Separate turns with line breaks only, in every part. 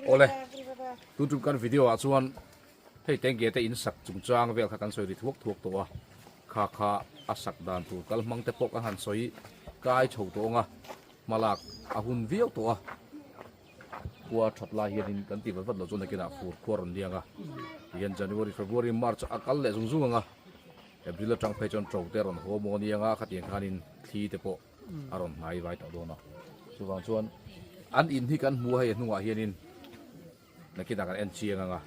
Awle, tun tum kan video ah chuan hei tengge te in sak chungchang vel kha kan sawi ri thuak thuak tawh a, kha kha a sak dan tur kal hmang te pawh kan han sawi kai chho tawh ang a, hmalak a hun viau tawh a, khua that lai hianin kan tih vat vat loh chuan nakinah fur khua rawn liang a, tihian January, February, March a kal leh zung zung ang a, April atang phei chuan ṭo te a rawn haw maw aniang a, khatiang khanin thli te pawh a rawn hnai vai tawh dawn a. Chuvang chuan an in hi kan hmu a hei a hnungah hianin nakinah kan en chiang ang a.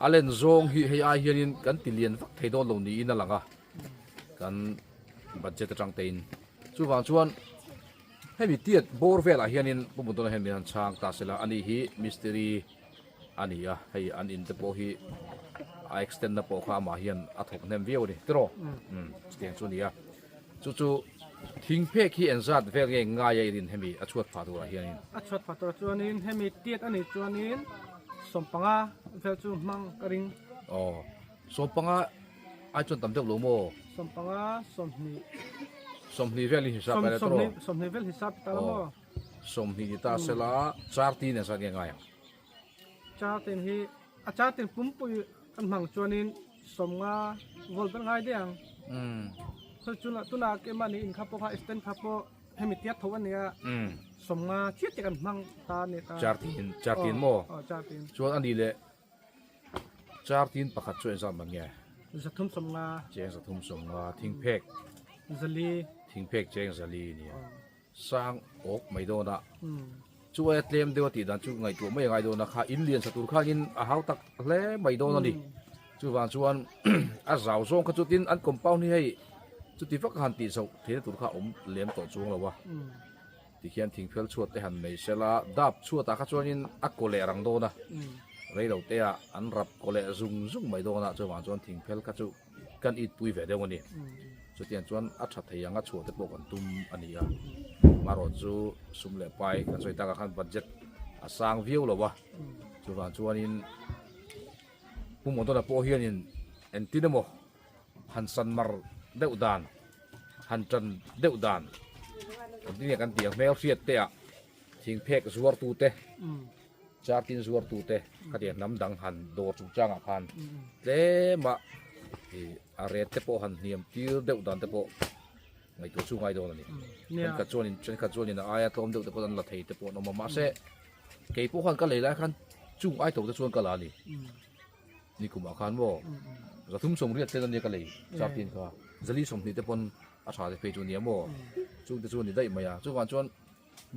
A len zawng hi hei ai hianin kan ti lian vak thei dawn lo niin a lang a, kan budget atang tein. Chuvang chuan hemi tiat bawr velah hianin Pu Mutawna hian min han chhang ta sela, ani hi mistiri a ni a, hei an in te pawh hi a extend na pawh kha amah hian a thawk hnem viau a ni tiraw? Umm chutiang chu a ni a, chu chu thing phek hi engzat vel nge ngai a i rin hemi a chhuat phah turah hianin?
A chhuat phah turah chuanin hemi tiat a nih chuanin sawmpanga vel chu hmang ka ring.
Aw, sawmpanga ai chuan tam deuh lo maw?
Sawmpanga sawmhnih.
Sawmhnih vel i hisap a tiraw?
Sawmhnih vel hisap ta la maw?
20 ni ta sela char tin engzat nge ngai ang?
Char tin hi a char tin pumpui kan hmang chuanin sawmnga vawl ber ngai daih ang. Khawi chuna tuna keimahni in kha pawh kha stand kha pawh hemi tiat tho a nia sawmnga chiah te kan hmang ta a ni ta.
Char tin char tin maw?
Aw char tin.
Chuan a ni leh char tin pakhat chu engzat man nge?
Zathum sawmnga.
Cheng zathum sawmnga thingphek.
Zali.
Thingphek cheng zali nia. Sang awk mai dawn a, chu aia tlem deuh a tih dan chu ngaihtuah mai a ngai dawn a, kha in lian sa tur khanin a hau tak hle mai dawn a ni. Chuvang chuan a zau zawng kha chu tin an compound hi hei chuti vak a han tih zoh theihna tur kha a awm lem tawh chuang lo a, tikhian thingphel chhuat te han nei sela dap chhuatah kha chuanin a kaw leh rang dawn a, reilo te ah an rap kaw leh zung zung mai dawn a, chuvang chuan thingphel kha chu Kan itpui ve deuh a ni. Chutiang chuan a tha thei ang a chhuah te pawh kan tum a ni a. Marawh chu sum leh pai kan sawi takah khan budget a sang viau lo a. Chuvang chuanin Pu Modona pawh hianin engtin emaw han san mar deuh dan, han tan deuh dan engtin nge kan tih ang hmel hriat te ah thingphek zuartute, Char tin zuartute khatiang hnam dang han dawr chungchangah khan tlema ih a ret te pawh han hniam tir deuh dan te pawh ngaihtuah chu ngai dawn a ni. Thenkhat chuanin thenkhat chuanin a aia tlawm deuh te pawh an la thei te pawh an awm a mahse kei pawh khan ka lei lai khan chung ai to te chuan ka la a ni. Nikumah khan maw zathum sawmriat tlem ania ka lei char tin kha zali sawmhnih te pawn a tha te phei chu ania maw chung te chu a ni daih mai a chuvang chuan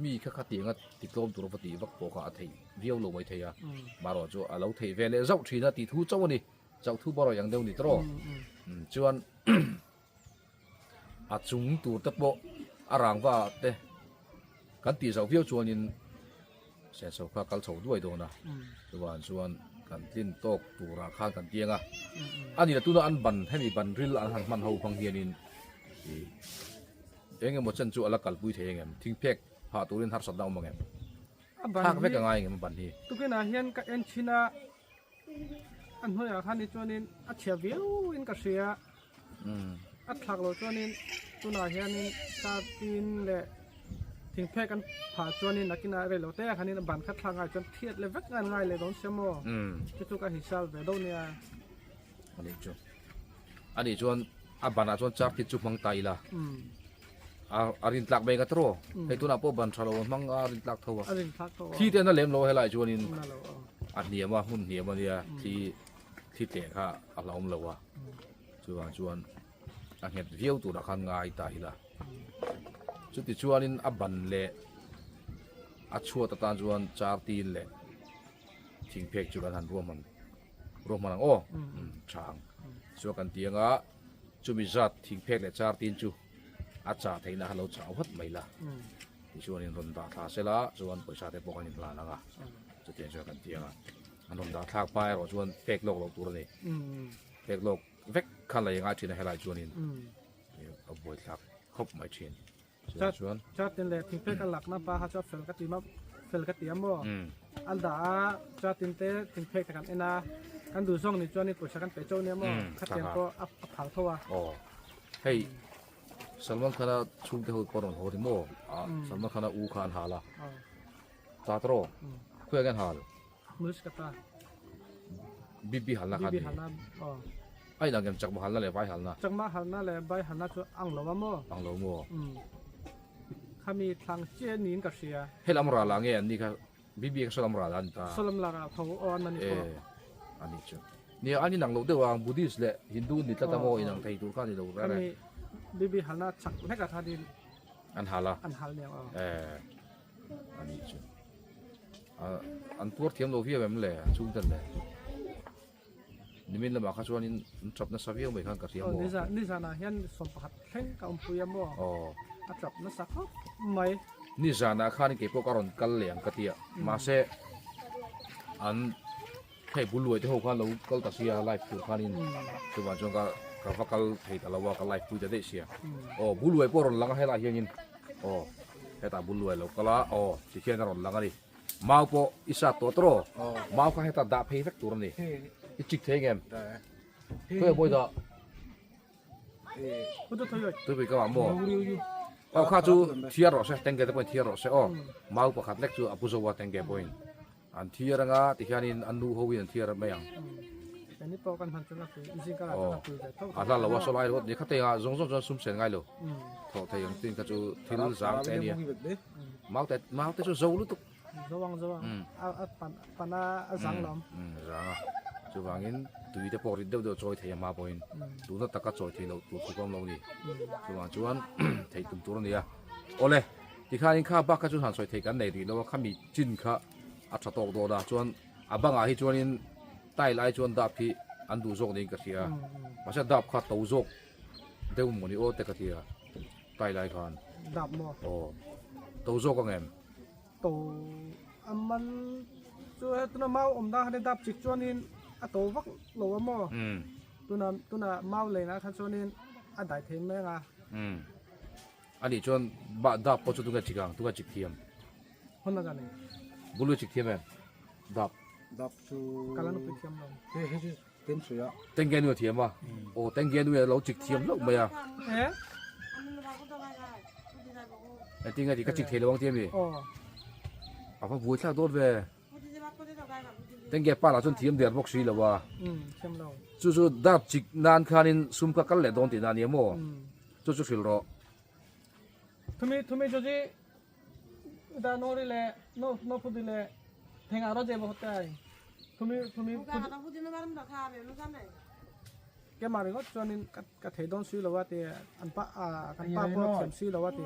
Mi kha kha tianga ti tlawm tur va tih vak pawh kha a theih viau lo mai thei a, marawh chu a lo theih ve leh zauh thin a tih thu chauh a ni, chauh thu bawrh ang deuh ni tawh chuan a chung tur te pawh a rangva te kan tih zauh viau chuanin senso kha kal chho duai dawn a, chuan chuan kan tlin tawk turah khan kan tiang a, a ni la tuna an ban hemi ban ril an han hman ho hmang hianin ih. Eng emaw chen chu a la kalpui thei engem? Thingphek phah turin harsatna a awm angem?
A ban
Thlak vek
hi
a ngai engem a ban hi?
Tukinah hian ka en thin a, a hnuaiah khan hi chuanin a chhia viau in ka hria. A thlak loh chuanin tunah hianin tartin leh thingphek an phah chuanin nakinah rei lo te ah khanin a ban kha thlak ngai chuan thiat leh vek an ngai leh dawn sia maw? Chu chu ka hisal ve deuh nia.
A nih chu. A nih chuan a banah chuan char thit chu hmang ta ila. A a rin tlak mai ka tawh. Hei tunah pawh ban tha lo hmang a rin tlak tho a.
A rin tlak tho a.
Thli te an la lem lo a helai chuanin a hniam a hmun hniam a nia thli thli tleh kha a hlauhawm lo a. Chuvang chuan a nghet viau turah khan ngai ta ila. Chuti chuanin a ban leh a chhuat atan chuan char tin leh thingphek chu kan han ruahman. Ruahman ang aw tha ang chuan kan ti anga chumi zat thingphek leh char tin chu a chah theihna kha lo chah vat mai la tichuanin rawn dah thla sela chuan pawisa te pawh kan inhlan ang a chutiang chuan kan ti anga an rawn dah thlak hma erawh chuan pek lawk loh tur a ni pek lawk vek kha lei a ngai thin a helai chuanin a buaithlak khawp mai thin.
Chuan chatin leh thingphek a lakna pa kha chu a fel ka ti fel ka ti a maw an dah a chatin te thingphek te kan en a kan duh zawng ni chuan pawisa kan pe chauh nia maw khatiang pawh a phal tho a
aw hei Salman Khan a chhungte ho pawh rawn haw ni maw a Salman Khan a u kha an hal a ta tawh khawiah nge an hal.
Muskata.
Bibi halna kha
ni. Bibi halna aw.
Ai nang em chakma halna leh vai halna.
Chakma halna leh vai halna chu ang lo a maw?
Ang lo maw?
Umm. Khami thlang chiah niin ka hria.
Helam ral ah nge an ni kha Bibi kha Salam ral ah an ta.
Salam lar ah tho aw an ni pawh.
E a nih chu. Nia an inang lo deuh ang Buddhist leh Hindu ni tlat a maw inang thei tur kha a ni lo reng.
Khami Bibi halna chak hlek ah khan in
an hal a.
An hal nia aw.
E a nih chu. An tuar thiam lo viau em le an chhungten le. Nimin lamah kha chuanin an tap nasa viau mai khan ka hria maw?
Aw nizanah hian 11 thleng ka awmpui a maw?
Aw.
A tap nasa khawp mai.
Nizanah khanin kei pawh ka rawn kal leh ang ka tia. Mahse an hei bul luai te ho khan lo kal ta sia live tur khanin chuvang chuan ka ka va kal thei ta lo a ka live pui ta daih sia. Aw bul luai pawh a rawn lang a helaiah hianin aw hetah bul luai a lo kal a aw tikhian a rawn lang a ni. Mau pawh i sat tawh tawh aw. Mau kha heta dah phei vek tur a ni. I chik thei ngem? Khawi a mawi dah? Tupui ka mah maw? Aw kha chu thiar rawh se, tengge te pawhin thiar rawh se aw. Mau pakhat lek chu a pu zo a tengge pawhin. An thiar anga tikhianin an nu hoin an thiar mai ang. Aw a hla lo a saw lai ringawt ni kha tengah zawng zawng chuan sum sen ngai lo. Thawh thei ang tin kha chu thil zang te a nia. Mau te mau te chu zo lutuk.
Zo ang zo ang. A a pan pan a a zang lawm.
Um zang a. Chuvangin tui te pawh rit deuh deuh chawi thei a hma pawhin tuna taka chawi thei loh tur thu ka awm lo ni. Chuvang chuan theih tum tur a ni a. Awle tikhanin kha bak kha chu han sawi thei kan nei rih lo a khami chin kha a tha tawk dawn a chuan a bangah hi chuanin tile ai chuan dap hi an duh zawk niin ka hria a. Mahse dap kha to zawk deuh maw ni aw te ka ti a. Tai lai khan.
Dap maw?
Aw. To zawk ang em?
To a man chu he tuna mau awm dan khan dap chik chuanin a to vak lo a maw?
Um.
Tuna tuna mau leinah khan chuanin a dai thei mai ang a.
Um. Anih chuan ba dap pawh chu tunge chik ang? Tunge chik thiam?
Huna ka nei.
Bulu chik thiam em? Dap.
Dap chu.
Kala nupui thiam lo.
He he chu
Tengge nu a thiam a, aw Tengge nu a lo chik thiam hlauh mai a. Engtin nge tih ka chik thei lo ang tia mi? A va buai thlak dawn ve. Tengge pa lah chuan thiam der bawk si lo a. Chu chu dap chik nan khanin sum kha kal leh dawn tihna a nia maw? Chu chu hrilh rawh.
Thumi thumi যদি দা নরিলে ন নফুদিলে ঠেঙা আরো যাব হতে I তুমি তুমি ke mari ngot chuanin ka ka thei dawn si lo a ti an pa a kan pa pawh a thiam si lo a ti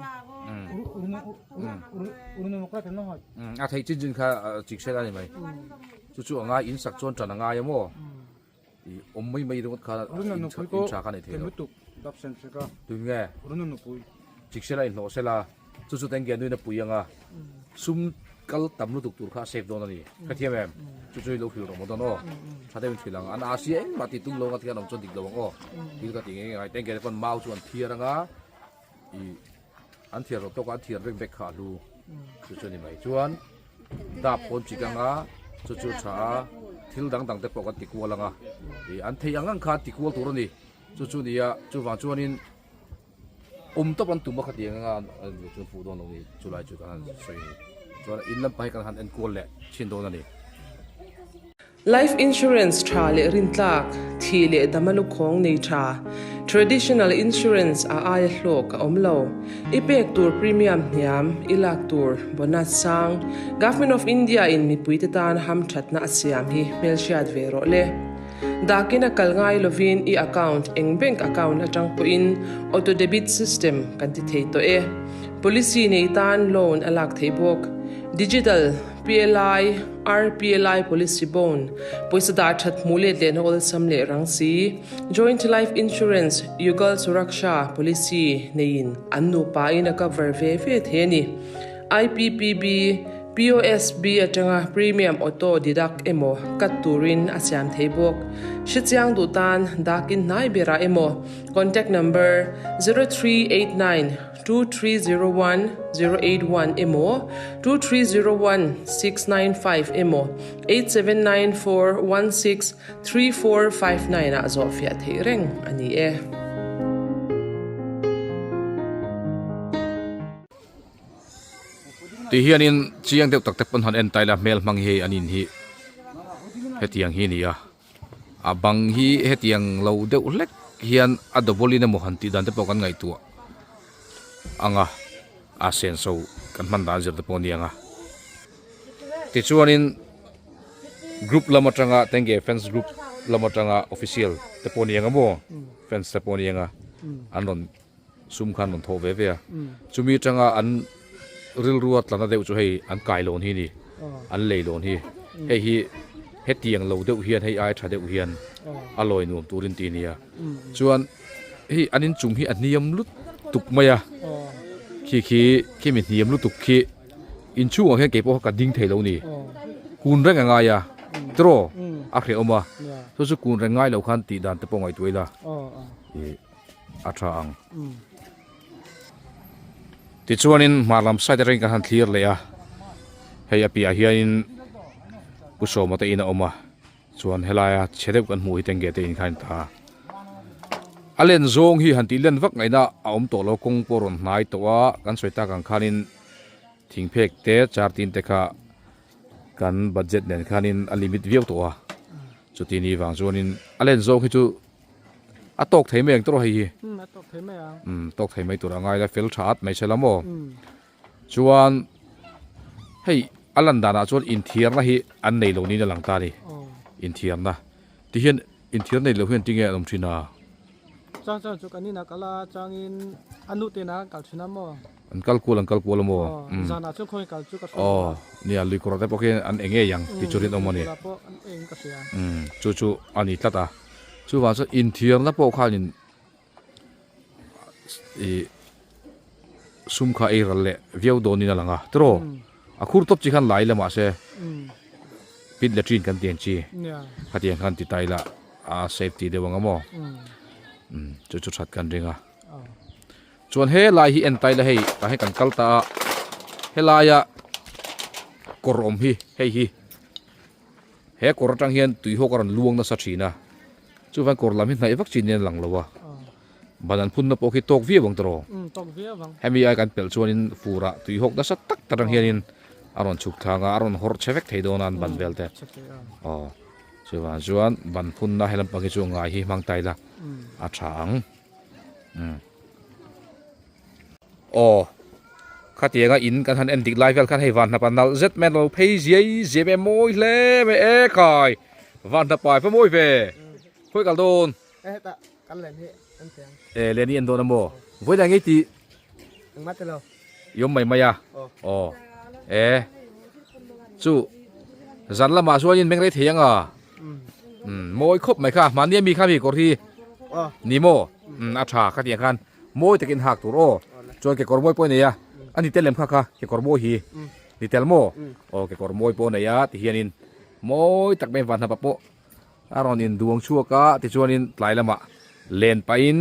A thei chin chin kha chik sel a ni mai chu chu a ngai in sak chuan tan a ngai a maw i awm mai mai ringawt kha in tha kha nei thei lo tui nge chik sela inhlawh sela chu chu tengge nuin a pui anga sum kal tam lutuk tur kha a save dawn a ni ka thiam em chu chu i lo hrilh rawh maw dawn aw tha deuhin hrilh ang an a si engmah tih tum lo anga tikhian awm chuan dik lo ang aw thil ka ti ngei ngei tengge te pawn mau chu an thiar anga i an thiar rawh tawk a an thiar vek vek kha a hlu chu chu a ni mai chuan dap pawn chik anga chu chu tha a thil dang dang te pawh kan ti kual anga ih an theih ang ang kha an ti kual tur a ni chu chu a ni a chuvang chuanin Awm tawp an tum a khatiang anga an chu fuh dawn lo ni chulai chu kan han sawi a ni. Chuan in lam pahnih kan han enkual leh thin dawn a ni.
Life insurance tha leh rintlak, thi leh dama lukhawng nei tha, traditional insurance a aia hlawk a awm lo. I pek tur premium hniam, i lak tur bonus sang, Government of India in mipuite tan hamthatna a siam hi hmelhriat ve rawh le. Dakin a kal ngai lovin i account eng bank account atang pawhin auto debit system kan ti thei tawh e. Policy nei tan loan a lak theih bawk. Digital, PLI, RPLI policy bond, pawisa dah that hmuh let lehna awlsam leh rang si, Joint Life Insurance, Yugal Suraksha policy neiin an nupa in a cover ve ve thei a ni. IPPB, POSB atanga premium auto deduct emaw cut turin a siam thei bawk. Hrechiang duh tan dakin hnai berah emaw contact number 0389 2301 081 emaw 2301 695 emaw 8794 16 3459 ah zawhfiah theih reng a ni e.
Ti hianin chiang deuh tak te pawn han en taila hmel hmang hi hei an in hi Hetiang hi a ni a, a bang hi hetiang lo deuh hlek hian a double in emaw han tih dan te pawh kan ngaihtuah ang a, a senso kan hman dan zir te pawh a ni ang a. Tichuanin group lam atanga Tenge fans group lam atanga official te pawh a ni ang a maw fans te pawh a ni ang a an rawn sum khan rawn thawh ve ve a chumi atanga an rilrua tlana deuh chu hei an kai lawn hi a ni an lei lawn hi hei hi hetiang lo deuh hian hei ai tha deuh hian a lawi nuam turin tih a ni a chuan hei an inchung hi a hniam lutuk mai a khi khi khimi hniam lutuk khi inchhungah hian keipawh ka ding thei lo a ni kun reng a ngai a tiraw a hrehawm a chu chu kun reng ngai lo khan tih dan te pawh ngaihtuah ila ih. a tha ang. Tichuanin hmar lam side atangin kan han thlir leh a, hei a piahah hianin Pu Sawma te in a awm a, chuan helaia chhe deuh kan hmuh hi Tengge te in kha a ni ta a. A len zawng hi han tih len vak ngaihna a awm tawh lo, kawng pawh a rawn hnai tawh a, kan sawi tak ang khanin thingphek te char tin te kha kan budget nen khanin a limit viau tawh a, chuti ni vang chuanin a len zawng hi chu A tawk thei mai ang tawh hei hi.
Umm a tawk thei mai ang.
Umm tawk thei mai tur a ngai la fel tha at mai se la maw. Chuan hei a lan danah chuan inthiarna hi an nei lo niin a lang ta a ni. Inthiarna ti hian inthiar nei lo hian tinge an awm thin a.
Chang chang chu kan inah kal a changin a nu te inah an kal thin a maw.
An kal kual an kal kual a maw?
Aw, zanah chuan khawnge kal chu ka hria lo.
Aw, nia lui kawrah te pawh khian an eng ngei ang tih chu rinawm a ni.
Lui kawrah pawh an eng ka hria.
Umm, chu chu a ni tlat a. Chuvang chuan inthiarna pawh khanin ih sum kha ei ral leh viau dawnin a lang a, tiraw? A khur tawp chi khan lai la mahse pit latrine kan ti ang chi khatiang khan ti ta ila a safety deuh ang a maw? Umm, chu chu that kan ring a. Chuan helai hi en ta ila hei tah hian kan kal ta a helaia kawr awm hi hei hi he kawr atang hian tui hawk a rawn luang nasa thin a chuvang kawr lam hi hnaih vak chin in a lang lo a ban an phunna pawh khi tawk viau ang tawh hemi ai kan pelh chuanin furah tui hawk nasa tak tak atang hianin a rawn chhuk thlang a a rawn hawrh che vek thei dawn a an ban vel te aw chuvang chuan ban phunna helam pang hi chu ngai hi hmang ta ila a tha ang. Aw khatianga in kan han en dik lai vel khan hei van hnapa nalh zet mai an lo phei ziai ziai mai a mawi hle mai e khai van hnapa i va mawi ve khawi kal dawn e len hi en dawn a maw vawiin ah ngei tih i awm mai mai a aw e chu zan lamah chuanin meng rei thei ang a. Umm mawi khawp mai kha mahni ami kha mi kawr hi ni maw umm a tha kha tiang khan mawi takin hak tur aw chuan kekawr mawi pawh a nei a a ni tel lem kha kha kekawr mawi hi ni tel maw aw kekawr mawi pawh a nei a tihianin mawi tak mai van hnapa pawh a rawn in duang chhuak a tichuanin tlai lamah len pahin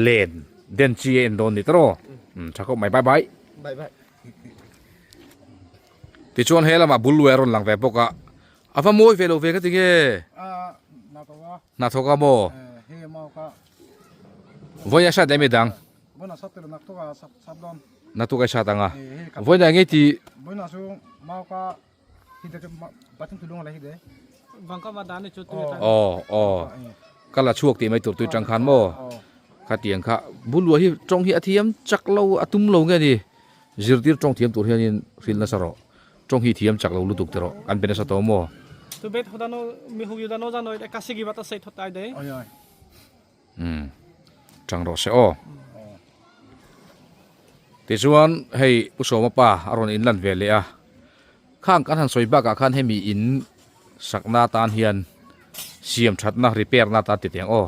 len den chi a en dawn ni tawh umm tha khawp mai bye bye. Tichuan he lamah bul luai a rawn lang ve bawk a. A va mawi ve lo ve ka ti nge? Hnathawk a maw? Vawiin a hriat leh mi dang? Naktuk a hriat ang a. Vawiin ah nge ti? Aw aw ka la chhuak tih mai tur tui tang khan maw? Khatiang kha Bulua hi tawng hi a thiam chak lo a tum lo nge ni? Zirtir tawng thiam tur hianin hrilh nasa rawh. Tawng hi thiam chak lo lutuk teh rawh kan be nasa tawh maw? Umm tang rawh se aw. Tichuan hei Pu Sawma pa a rawn inlan ve leh a, khang kan han sawi bakah khan hemi in sakna atan hian siam thatna repair na atan ti teh ang aw.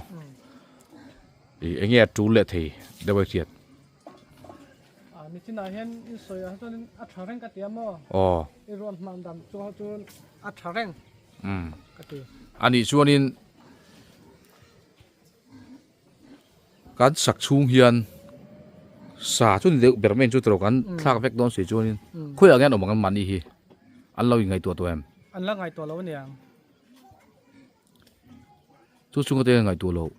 Ih enge a tul leh thei deuh a hriat.
Nichinah hian in sawi ah chuan a tha reng ka ti a maw?
Aw.
I ruah hman dan chu chuan a tha reng ka ti.
Anih chuanin kan sak chhung hian sa chu ni deuh ber mai chu tawh kan thlak vek dawn si chuanin khawiah nge an awm ang an mahni hi an lo inngaihtuah tawh em?
An la ngaihtuah lo aniang.
Chu chunga te ngaihtuah loh.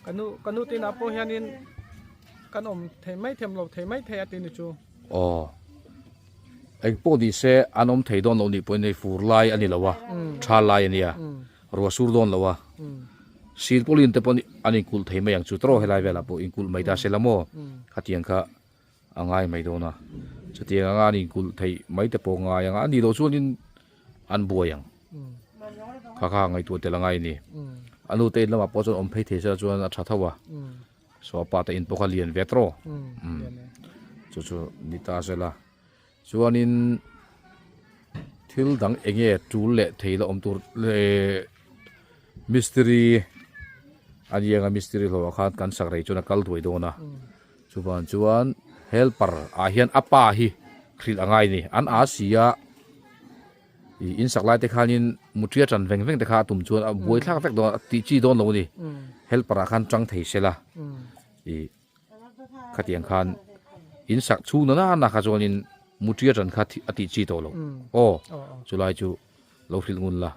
Ka nu ka nu te inah pawh hianin kan awm thei mai them lo thei mai thei a ti ni chu.
Aw. Eng pawh ni se an awm thei dawn lo nih pawhin hei fur lai a ni lo a, tha lai a nia, ruah sur dawn lo a. Silpauline te pawh an inkulh thei mai ang chu tawrh helai velah pawh inkulh mai ta se la maw khatiang kha a ngai mai dawn a. Chutiang anga an inkulh theih mai te pawh ngai ang a, a nih loh chuanin an buai ang. Kha kha ngaihtuah tel a ngai a ni. A nu te in lamah pawh chuan awm phei thei se la chuan a tha tho a. Saw a pa te in pawh kha lian ve tawh. Chu chu ni ta se la. Chuanin thil dang eng nge tul leh thei la awm tur leh mistiri a ni ang a mistiri hlawhah khan kan sak rei chuan a kal duai dawn a. Chuvang chuan helper ah hian a pa hi hrilh a ngai a ni. An a si a. Ih in sak lai te khanin mutria tan veng veng te kha a tum chuan a buai thlak vek dawn a tih chi dawn lo a ni. Helper ah khan tang thei sela ih khatiang khan in sak chhung na na kha chuanin mutria tan kha a tih chi tawh lo. Aw chulai chu lo hrilh ngun la.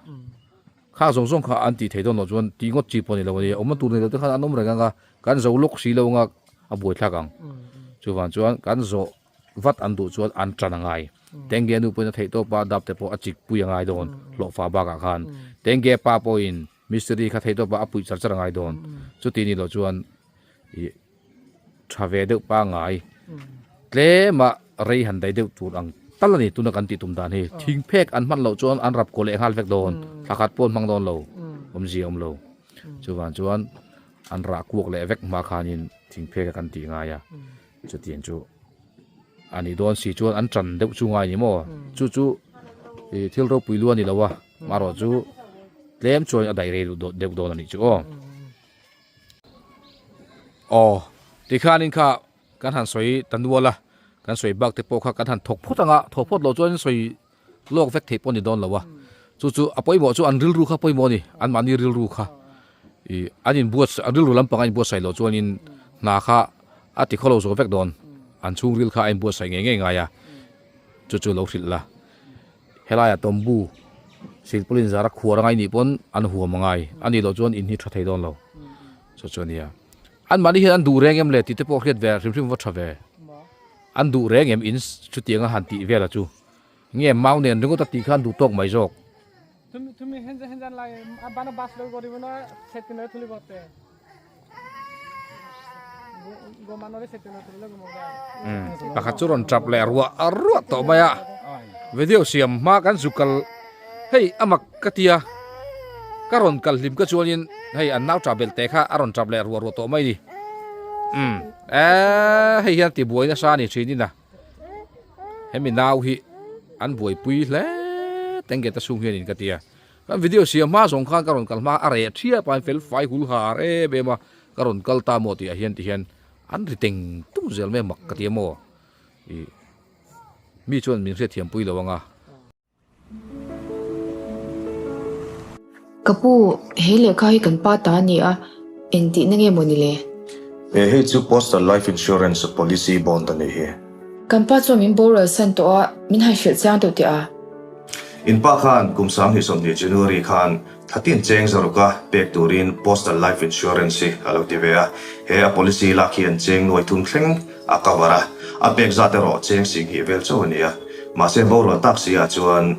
Kha zawng zawng kha an tih thei dawn loh chuan tih ngawt chi pawh a ni lo a ni. Awmna tur nei lo te khan an awm reng ang a, kan zo lawk si lo anga a buai thlak ang. Chuvang chuan kan zawh vat an duh chuan an tan a ngai. Tenge nu pawhin a theih tawp a, dap te pawh a chik pui a ngai dawn hlawhfa bakah khan. Tenge pa pawhin mistiri kha theih tawp a, a puih char char a ngai dawn. Chuti ni loh chuan ih tha ve deuh pangngai tlema rei han dai deuh tur ang tal a ni tuna kan tih tum dan hi. Thing phek an hman loh chuan an rap kaw leh nghal vek dawn, thla khat pawh an hmang dawn lo, awmzia a awm lo. Chuvang chuan an rah kuak leh vek hma khanin thing phek a kan tih ngai a. Chutiang chu a nih dawn si chuan an tan deuh chu ngai ni maw? Chu chu ih thil ropui lu a ni lo a, marawh chu tlem chuan a daih rei deuh dawn a nih chu aw. Aw tikhanin kha kan han sawi ta nual a, kan sawi bak te pawh kha kan han thawk phawt ang a, thawk phawt loh chuan sawi lawk vek theih pawh a ni dawn lo a, chu chu a pawimawh chu an rilru kha pawimawh a ni, anmahni rilru kha ih an inbuat an rilru lampang a inbuatsaih loh chuanin hna kha a ti khawlo zo vek dawn, an chhungril kha a inbuatsaih ngei ngei ngai a, chu chu lo hrilh la. Helaiah tawmbu silpawlin zara khuar angai nih pawn an huam angai, a nih loh chuan in hi tha thei dawn lo, chu chu a nia. Anmahni hian an duh reng em le tih te pawh hriat ve hrim hrim va tha ve, an duh reng em in chutiang a han tih vel a chu. Nge mau nen ringawt a tih khan duh tawk mai zawk. Pakhat chu rawn tap leh ruah ruah tawh mai a, video siam hma kan zu kal hei a mak ka tia ka rawn kal hlim ka chuanin hei an nau tap belh teh kha a rawn tap leh ruah ruah tawh mai ni. Umm eee hei hian tibuai nasa a ni thin in a. Hemi nau hi an buaipui hle teng gate a chhung hianin ka ti a, kan video siam hma zawng khan ka rawn kal hma a reh thiap a fel fai hul har em em a, ka rawn kal ta maw tih ah hian ti hian an ri teng tung zel mai a mak ka ti a maw ih mi chuan min hriatthiam pui lo ang a.
Ka pu, he lehkha hi kan pa ta a ni a, engtihna nge maw ni le?
He hei chu Postal Life Insurance Policy Bond a nih hi.
Kan pa chuan min boral san tawh a, min han hrilh chiang deuh teh a.
In pa khan kum 2020 January khan thatin cheng zaruka pek turin Postal Life Insurance hi a lo ti ve a, he a policy lak hian cheng nuai thum thleng a cover a, a pek zat erawh cheng singhnih vel chauh a ni a, mahse borual tak si ah chuan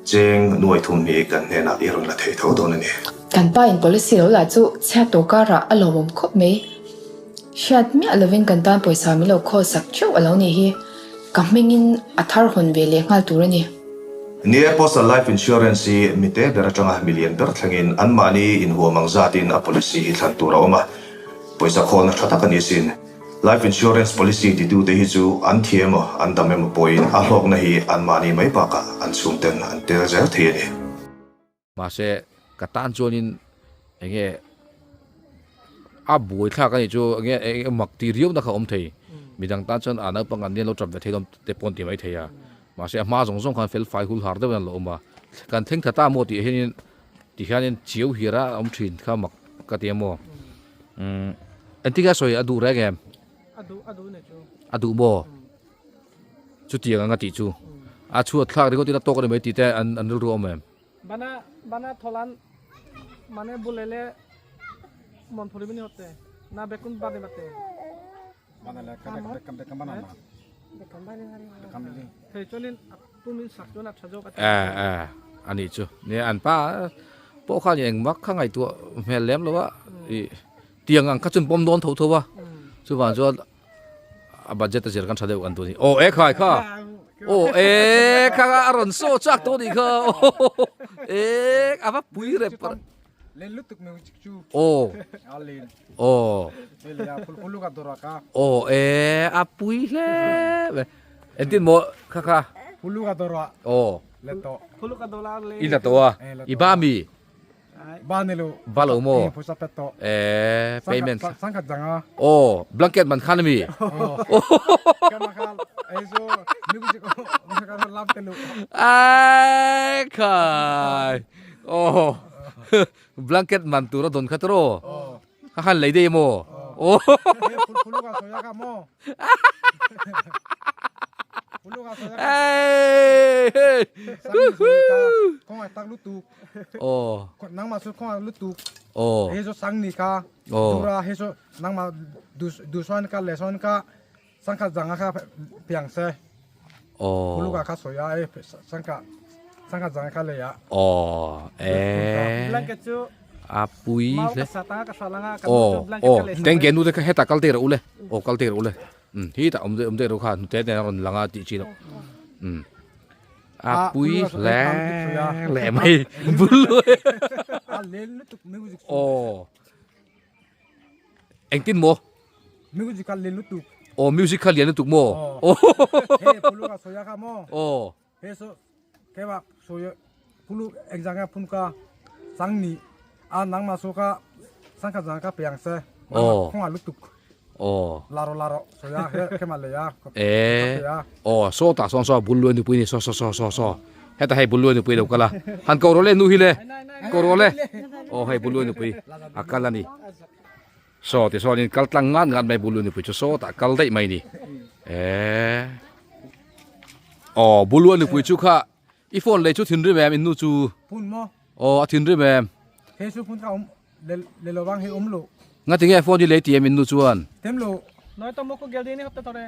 cheng nuai thum hi kan hnenah i rawn la thei tho dawn a ni.
Kan pa in policy lo lah chu chhiat tawh karah a lawmawm khawp mai. Hriat miah lovin kan tan pawisa min lo khawl sak theuh a lo nih hi. Ka hmingin a thar hawn ve leh nghal tur a ni.
Ni e, Postal Life Insurance hi mite ber atanga milian ber thlengin anmahni inhuam ang zatin a policy hi thlan tur a awm a, pawisa khawlna tha tak a ni sin. Life insurance policy titute hi chu an thi emaw an dam emaw pawhin a hlawkna hi anmahni mai bakah an chhungten an tel zel thei a ni.
Mahse, ka tan chuanin enge a buai thlak a nih chu enge enge mak tih riau na kha a awm thei. Midang tan chuan a naupang an nia lo tap ve thei dawn te pawh an ti mai thei a. Mahse, a hma zawng zawng khan fel fai hul har deuhin an lo awm a. Kan thleng tha ta maw tih hianin ti hianin chiau hir a awm thin kha mak ka ti a maw. Umm engtin nge a sawi a duh reng em?
A duh a duh ni chu.
A duh maw? Chutiang anga tih chu. A chhuat thlak ringawt in a tawk a ni mai tih te an an rilru a awm em?
Bana bana tholan mane bulele mon phuri bini hotte. Na bekun ba ni mate. Thei chuanin a pumin sak chuan a tha zawk a ti.
Eh eh ani chu nia an pa pawh khan engmah kha ngaihtuah hmel lem lo a ih tiang ang kha chuan pawm dawn tho tho a chuvang chuan a budget a zir kan tha deuh kan tun hi aw e khai kha aw e kha a rawn saw chak tawh anih kha e a va pui rep
Len lutuk music chu.
Aw.
A len.
Aw.
Le a phul phulu ka dora ka.
Aw e a pui hle mai. Entin maw kha kha.
Phulu ka dora.
Aw.
Le to.
Phulu ka dora le.
I la to a. I ba mi.
Ba ni lo.
Ba lo maw.
Phusa pet to.
E payment.
Sangkhat janga.
Aw blanket man khan ami.
Aw. Kama kha ei so music ka lam te lu.
Ai khai. Aw blanket man tur a dawn kha tawh aw ka han lei daih maw aw
Aw.
Aw e.
Blanket chu
A pui
mau
hle.
ka sat a ka hral anga kan
Aw
chu blanket
aw
ka lei sak
teng ke nu te kha hetah kal teh rawh u le. Aw kal teh rawh u le. Um hi tah awm awm teh rawh kha hnute te a rawn lang a tih chi loh. Um a pui hle leh mai bul luai. Aw. Engtin maw?
Music kha lian lutuk.
Aw music kha lian lutuk maw?
Aw. He pulu ka soya kha maw?
Aw.
He so kewa soya pulu exam ka phun ka sang ni a nang ma so ka sang kha jang ka piang se.
Aw.
Khonga lutuk.
Aw.
Laro laro soya he kema le ya.
E. Aw so ta sawn saw bul luai nupui ni so so so so so. Heta hei bul luai nupui lo kal a. Han ko rawh le nu hi le. Ko rawh le. Aw hei bul luai nupui a kal a ni. Saw ti sawn in kal tlang ngat ngat mai bul luai nupui chu sawtah kal daih mai ni. Eee. Aw bul luai nupui chu kha i phone lei chu thinrim em in nu chu.
Phun maw?
Aw a thinrim em.
He chu phun kha awm le le lo vang hi awm lo.
Ngati nge phone hi lei ti em in nu chuan?
Them lo.
Noi to mo ko gel ding ni hapta tore.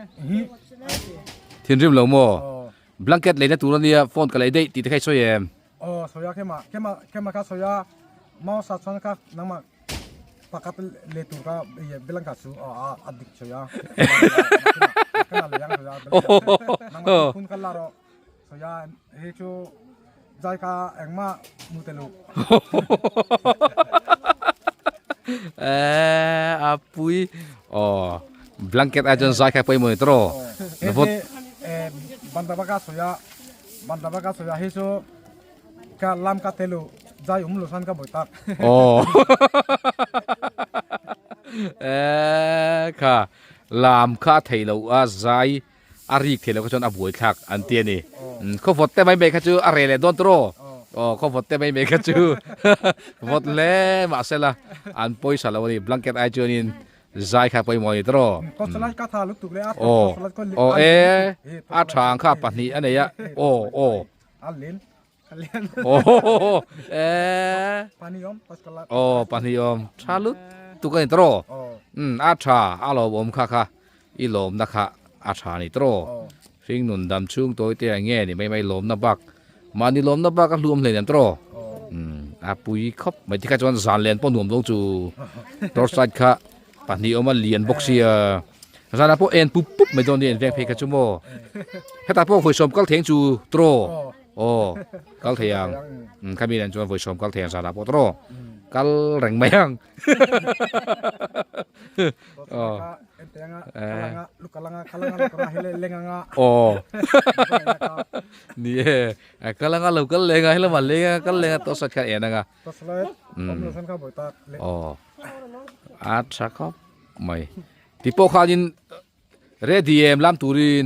Thinrim lo maw? Blanket leina tur ania phone ka lei daih tih te kha i sawi em?
Aw sawi a kema kema kema kha sawi a mau sa chuan kha nangmah pakhat lei tur kha blanket chu a dik sawi a kema lei ang sawi a nangmah phun kha la rawh sawi a hei chu zai kha engmah hmu tel u.
Eh a pui aw blanket ai chuan zai kha pawimawh ni tawh
rawh. Bandaba ka sawi a Bandaba ka sawi a hei chu ka lam ka tel u zai um lo san ka bawi tak.
Aw eh kha lam kha a theih loh a zai a rik theih loh kha chuan a buai thlak an ti a ni. Khaw vawt te mai mai kha chu a reh leh dawn tawh aw khaw vawt te mai mai kha chu vawt hle mahsela an pawisa lo a ni blanket ai chuanin Zai kha pawimawh a ni tawh. Aw aw e a tha ang kha pahnih a nei a aw aw aw e aw pahnih awm tha lut tuk a ni tawh um a tha a lawmawm kha kha i lawmna kha a tha a ni tawh hringnun dam chhung tawi te ang nge ni mai mai lawmna bak mahni lawmna bak a hluam hleinem tawh um a pui khawp mai tikha chuan zan len pawh nuam dawn chu torchlight kha pahnih awm a lian bawk sia zanah pawh en pup pup mai dawn nia in veng phei kha chu maw hetah pawh vawi sawm kal thei ang chu tawh aw kal thei ang um khami nen chuan vawi sawm kal thei ang zanah pawh tawh kal reng mai ang. Aw ni e kal anga lo kal leng a helama leng a kal leng a tawh sat khan en anga aw a tha khawp mai ti pawh khanin ready em lam turin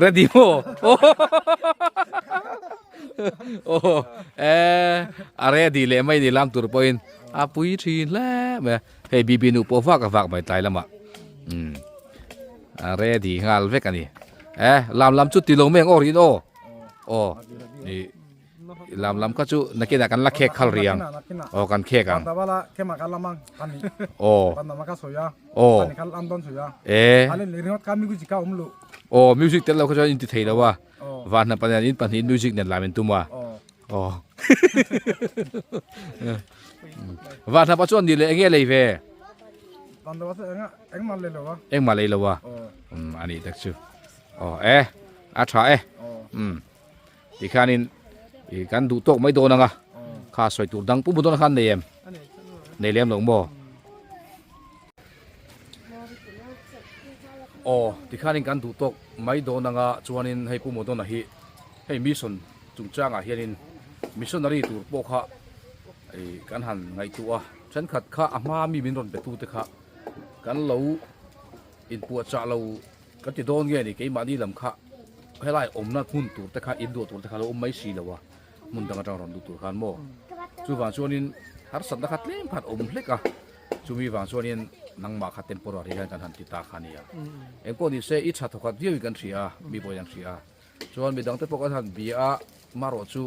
ready maw aw e a ready leh mai ni lam tur pawhin a pui thin hle mai a hei bibi nu pawh vak a vak mai tlai lamah umm a ready nghal vek a ni e lam lam chu ti lo mai ang aw rin aw aw ih. Lam lam kha chu nakinah kan la khek khal rih ang. Aw kan khek ang. Aw. Aw. E. Aw music tel lo kha chuan in ti thei lo a. Van hnap nen in pahnih music nen lam in tum a. Aw. Van hnap a chuan ni leh enge lei ve. Engmah lei lo a. Um ani tak chu. Aw e. A tha e. Um. Tikhanin i kan duh tawk mai dawn anga kha sawi tur dang pum dawn khan nei em nei lem lo maw aw tikhanin kan duh tawk mai dawn anga chuanin hei pu Modona hi hei mission chungchangah hianin missionary tur pawh kha i kan han ngaihtuah a thenkhat kha a hma mi min rawn be tute kha kan lo inpuahchah lo Ka ti dawn nge ni keimahni lam kha helai awmna hmun tur te kha in duah tur te kha lo awm mai si lo a, hmun dang atang rawn duh tur khan maw. Chuvang chuanin harsatna kha tlem khan awm hlek a, chumi vang chuanin nangmah kha temporary hian kan han ti ta kha nia. Engpawh ni se i tha thawkhat viauin kan hria a, mi pawhin an hria a. Chuan midang te pawh kan han bia a, marawh chu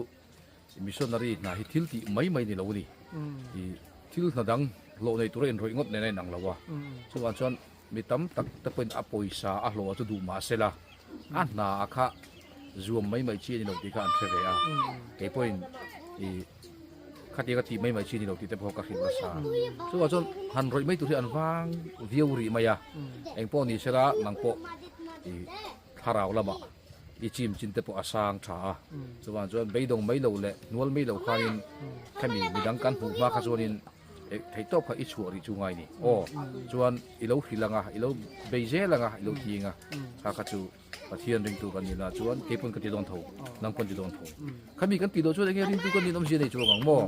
missionary hna hi thil tih mai mai ni lo a ni. I thil hna dang hlawh nei tura inrawih ngawt nen a inang lo a, chuvang chuan Mi tam tak te pawhin a pawisa a hlawh chu duh mah sela, a hna a kha zuam mai mai chi a ni lo tih kha an hre ve a. Kei pawhin i khati ka tih mai mai chi a ni lo tih te pawh ka hrilh nasa. Chuvang chuan han rawih mai tur hi an vang viau rih mai a. Eng pawh ni sela nang pawh i thlarau lamah i chim chin te pawh a sang tha a. Chuvang chuan beidawng mai lo leh hnual mai lo khanin khami midang kan hmuh hma kha chuanin Eh, thei tawp kha i chhuah rih chu ngai ni. Aw, chuan i lo hrilh anga, i lo bei zel anga, i lo ti anga, kha kha chu Pathian ringtu kan nihna chuan kei pawn ka ti dawn tho, nang pawn ti dawn tho. Khami kan tih loh chuan enge ringtu kan nih awmzia nei chuang ang maw?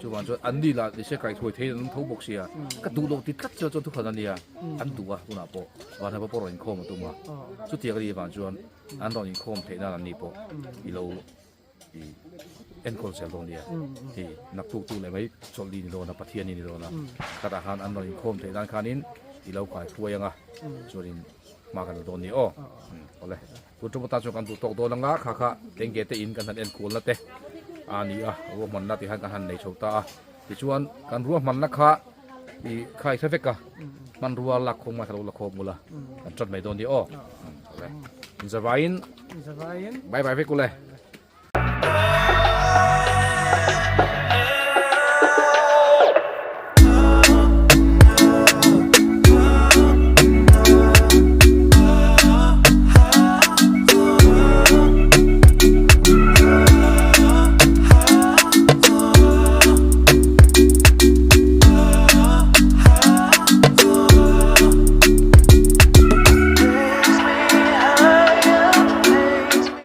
Chuvang chuan an ni lah nise kaithuai thei an awm tho bawk sia, ka duh loh ti tlat chuan chuan thuhran a nia, an duh a tunah pawh Vanhapa pawh rawn inkhawm a tum a, chutiang a nih vang chuan an rawn inkhawm theih nan an ni pawh i lo i enkawl zel dawn nia hei naktuk tu leh mai chawlh ni dawn a Pathian ni dawn a khatah khan an rawn inkhawm theih nan khanin i lo kai hruai anga chuanin hma kan la dawn ni aw awle tun tum atan chuan kan duh tawk dawn anga kha kha tenge te in kan han enkual na te a ni a ruahmanna tih khan kan han nei chho ta a tichuan kan ruahmanna kha i khai hre vek a hmanrua lak khawm ngai kha lo la khawm ula kan chat mai dawn ni aw awle inzavaiin bye bye vek ule.